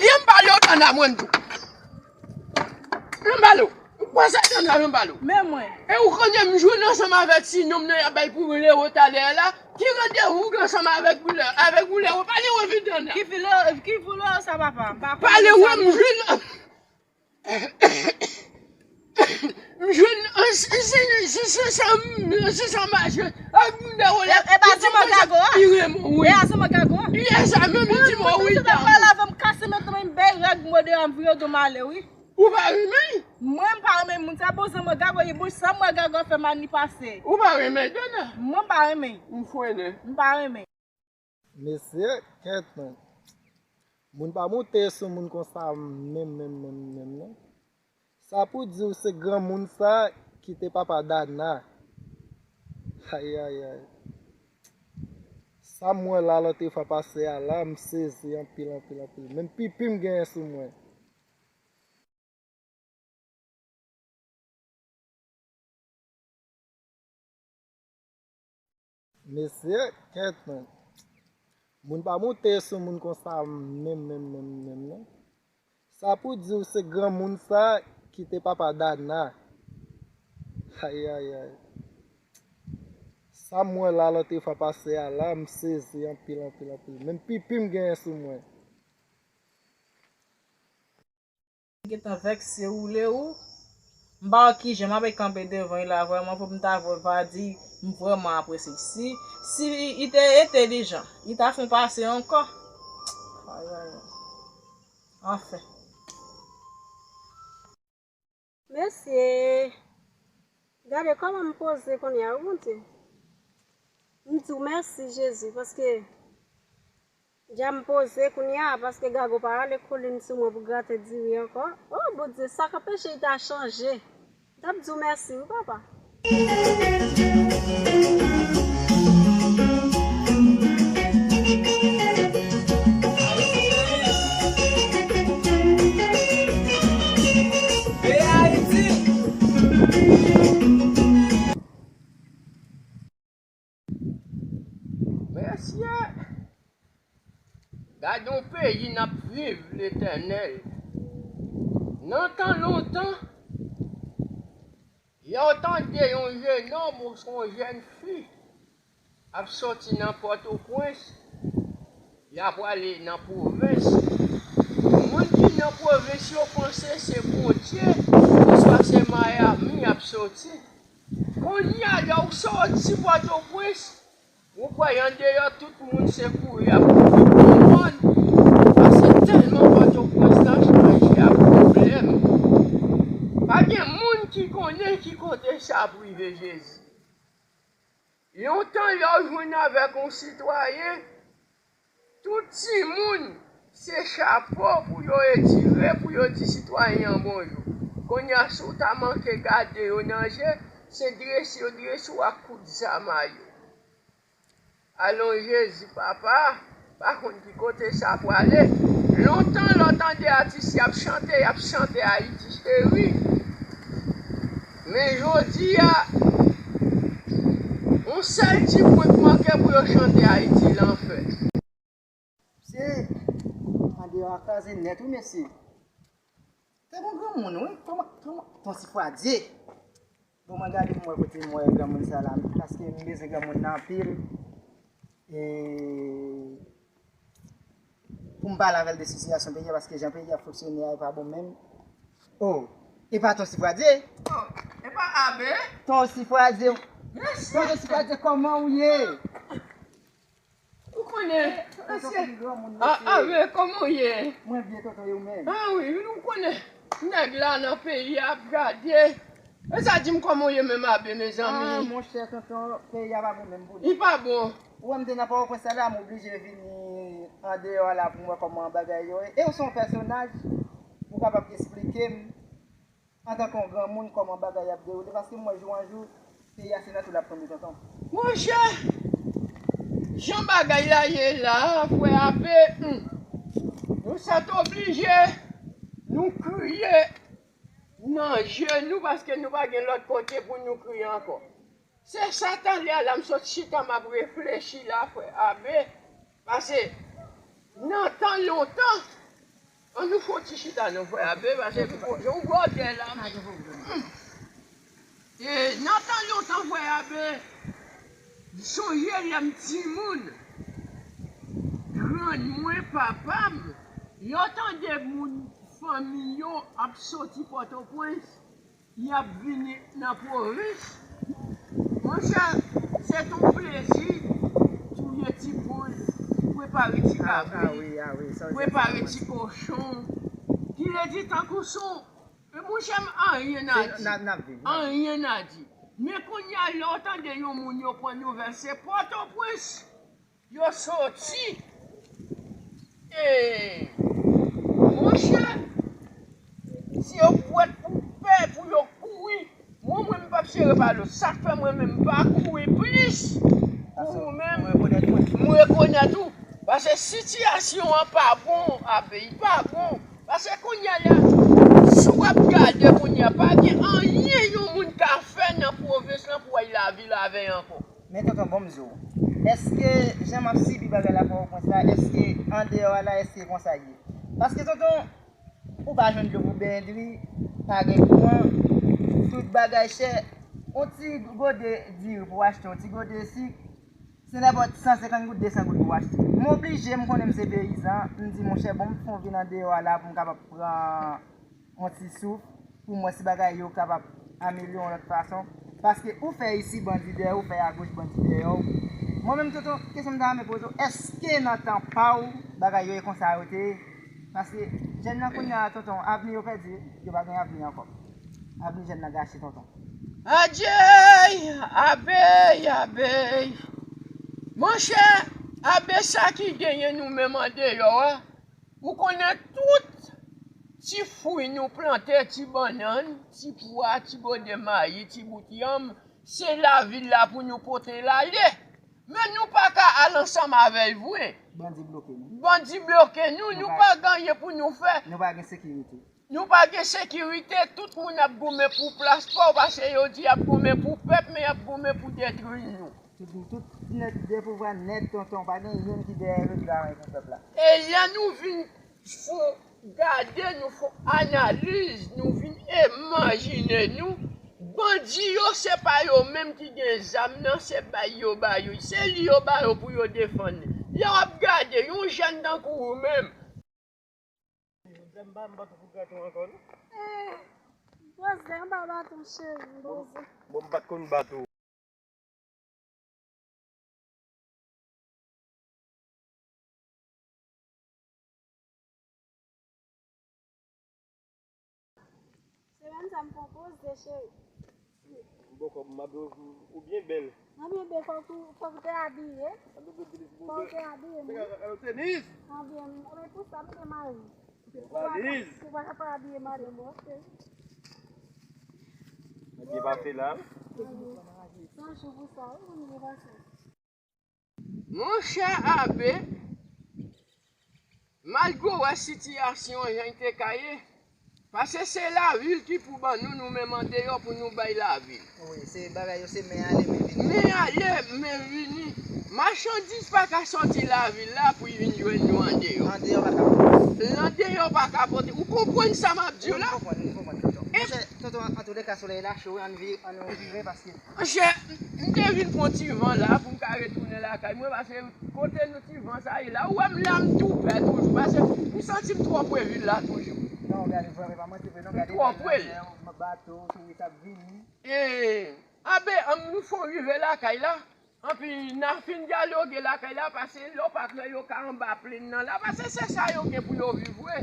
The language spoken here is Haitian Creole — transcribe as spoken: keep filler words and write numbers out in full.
Vyen m pale w, Dana, mwen tou. Vyen m pale w. Pran sa, Dana, vyen m pale w. Men mwen. E ou konnen m jwenn ansanm avèk ti nonm nan y ap bay pou Lewo talè a la. Ki randevou w gen ansanm avèk pou Lewo, avèk pou Lewo? Pale w vit, Dana. Ki pou Lewo, ki pou Lewo sa, papa? M pa konnen. Pale w, m jwenn. M jwenn an, se, se, se, se sa m, se sa m mache. Ak moun dèwò la. E, e pa zanman gago a? E a zanman gago a? Li e sa menm, li di mwen wi, dam. Pale avè m, kase men, men bay règ mwen deyò, m vire do m ale wi. Ou pa renmen? Mwen, m pa renmen moun sa, bon zanman gago, e bon, sa mwen gago fè m ane pase. Ou pa renmen, Dana? Mwen pa renmen. M frennen. M pa renmen. Mesye, kèt men. Moun pa moute sou moun konsa menm, menm, menm, menm, non. Sa pou di w se granmoun sa ki te papa Dana. Ayayay. Sa m wè la lòt fwa pase a la, m sezi anpil, anpil, anpil. Menm pipi m genyen sou mwen. Mesye, kèt men. Moun pa moute sou moun konsa menm, menm, menm, menm, non. Sa pou di w se granmoun sa ki te papa Dana. Ayayay. Sa m wè la lòt fwa pase a la, m sezi anpil, anpil, anpil. Menm pipi m genyen sou mwen. Gentan vèkse ou, le ou. M pa wè kijan m ap kanpe devan li la vrèman pou m ta vre va di m vrèman apresye. Si, si li te entelijan, li ta fè yon pase ankò. Anfen. Mesye, gade kòman m poze kounye a, wi, Bondye. M di w mèsi, Jezi, paske dja m poze kounye a, paske gago pa rale kolin sou mwen pou grate diri ankò. O, Bondye, sa k anpeche l ta chanje? M t ap di w mèsi, wi, papa. Mesye, gade yon peyi n ap viv, Letènèl. Nan tan lontan, lè w tande yon jennonm oswa yon jèn fi ap soti nan Pòtoprens, y ap prale nan pwovens. Moun ki nan pwovens yo panse se Bondye, oswa se Miami y ap soti. Kounye a, lè w soti Pòtoprens, ou kwè andeyò tout moun se kouri ap kouri pran mòn, paske tèlman Pòtoprens la chanje ak pwoblèm. Pa gen moun ki konnen ki kote sa ap rive Jezi. Lontan lè w jwenn avèk yon sitwayen, tout timoun se chapo pou yo etire, pou yo di sitwayen an bonjou. Kounye a, si w ta manke gade yo nan je, se drese yo drese w ak kout zam a yo. Alon Jezi, papa, pa konn ki kote sa prale. Lontan lè w tande atis y ap chante, y ap chante Ayiti cheri. Men jodi a, yon sèl ti pwen k manke pou yo chante Ayiti lanfè. Mesye, andeyò a kraze nèt wi mesye. Te gon granmoun wi, kòman, kòman, Ton Sifwadye. Bon, mwen gade m wè kote m wè granmoun sa la, paske m bezwen granmoun nan anpil. E pou m pale avè l de sitiyasyon peyi a, paske jan peyi a fonksyone a, e pa bon menm. Oh, e pa Ton Sifwadye? Oh, e pa Abe? Ton Sifwadye. Mesye. Ton Sifwadye, kòman ou ye? Ou konnen, mesye. Ah, ah, men kòman w ye? Mwen byen, tonton, e ou menm? Ah wi, ou konnen, nèg la nan peyi a ap gade. E sa di m kòman w ye menm, Abe, mezanmi? Ah, monchè, tonton, peyi a pa bon menm pou li. Li pa bon. Ou wè m te nan Pòtoprens la, m oblije vini andeyò a la pou m wè kòman bagay yo ye. E ou se yon pèsonaj, ou kapab eksplike m antanke yon granmoun, kòman bagay ap dewoule, paske m wè jou an jou, peyi a se nan tou l ap tonbe, tonton. Monchè, jan bagay la ye la, frè Abe, hmm, nou sètoblije, nou kriye nan je nou, paske nou pa gen lòt kote pou nou kriye ankò. Se sa talè a la m sot chita m ap reflechi la, frè Abe. Paske nan tan lontan, Nou fè yon ti chita non, frè Abe, paske ou bòdè la. E, nan tan lontan, frè Abe, m sonje lè m timoun, grann mwen, papa m, lè w tande moun fanmi yo ap soti Pòtoprens, y ap vini nan pwovens. Monchè, se t on plezi touye ti poul, prepare ti kabrit, prepare ti kochon. Ki vle di tankou son, e monchè m anyen a di. Anyen a di. Men kounye a, lè w tande yon moun yo pran nouvèl, se Pòtoprens. Yo soti. E, monchè, si yo pwèt pou pè, pou yo kouri, mwen, mwen, m p ap sere pa lòt. Sa k fè mwen menm m pa kouri plis pou ou menm, m rekonèt ou. Paske sitiyasyon an pa bon, Abe, li pa bon. Paske kounye a la, si w ap gade kounye a, pa gen anyen yon moun ka fè nan pwovens lan pou w al lavil avè l ankò. Men tonton, bon m di w, èske jan m ap sibi bagay la Pòtoprens la, èske andeyò a la, èske konsa l ye? Paske tonton, ou pa jwenn dlo pou benyen dri, pa gen kouran, tout bagay chè. On ti gode diri pou w achte, on ti gode sik, se nenpòt san senkant goud, de san goud pou w achte. M oblije, m konnen m se peyizan, m di, monchè, bon, m fè on vin andeyò a la pou m kapab pran yon ti souf pou m wè si bagay yo kapab amelyore yon lòt fason. Paske ou fè isi, bandi dèyè w, ou fè agoch, bandi dèyè w. Mwen menm, tonton, kesyon m ta renmen poze w, èske nan tan pa w, bagay yo e konsa yo te ye? Paske jèn nan kounye a, tonton, avni yo pèdi, yo pa gen avni ankò. Avni jèn nan gache, tonton. Adyey, Abe, Abe. Monchè, Abe, sa ki genyen nou menm andeyò a, ou konnen tout ti fwi nou plante, ti bannann, ti pwa, ti gode mayi, ti bout yanm, se lavil la pou nou pote l ale. Men nou pa ka al ansanm avè l vre. Bandi bloke nou. Bandi bloke nou, nou pa gen anyen pou nou fè. Nou pa gen sekirite. Nou pa gen sekirite, tout moun ap goumen pou plas pa w, paske yo di y ap goumen pou pèp, men y ap goumen pou detwi nou. Tout, tout nèt depouvwa nèt, tonton, pa gen youn ki dèyè lòt la pou pèp la. E lè nou vin fon gade, nou fon analiz, nou vin imajine nou, bandi yo se pa yo menm ki gen zam nan, se bay yo ba yo, se li yo ba yo pou yo defann li. Lè w ap gade, yon jèn tankou ou menm, Jodi a m pa, m pa tou pou gate w ankò non. Eh, poze anba baton cheri, poze. Bon, m pa t konn bat ou. Se menm sa m pran poze, cheri. M bòkò, m ap, ou byen bèl. Mwen byen bèl, fòk ou, fòk ou te abiye. Fòk ou te abiye, mwen. Tenis. Mwen byen, mwen pou sa, mwen te mari. Valiz. Ou pa ka pa abiye madanm ou, ok. Mwen byen pase la. Mwen byen. Se yon jou pou sa, wi, mwen byen pase. Monchè Abe, malgre w wè sitiyasyon an jan l te ka ye, paske se lavil ki pou ban nou, nou menm andeyò pou nou bay lavil. Wi, se bagay yo, se men ale, men vini. Men ale, men vini. Machandiz pa ka sòti lavil la pou l vin jwenn nou andeyò. Andeyò pa ka pote. Andeyò pa ka pote. Ou konprann sa m ap di w la? Wi, m konprann, m konprann, tonton. E monchè, tonton, an, antouleka, solèy la cho, wi, ann vi-, ann vire, paske Monchè, m te vin pran ti van la pou m ka retounen lakay mwen, paske kote nou ti van sa ye la, ou wè m la, m tou pè toujou, paske m santi m twò pre vil la toujou. Non, gade, vrèman, pa manti vre, non, gade, m twò pre l. Bato, touris ap vini. E, Abe, ann nou fon rive lakay la, anpi n a fin dyaloge lakay la, paske lè w pa kwè yo ka anba plenn nan la, paske se sa yo gen pou yo viv vre.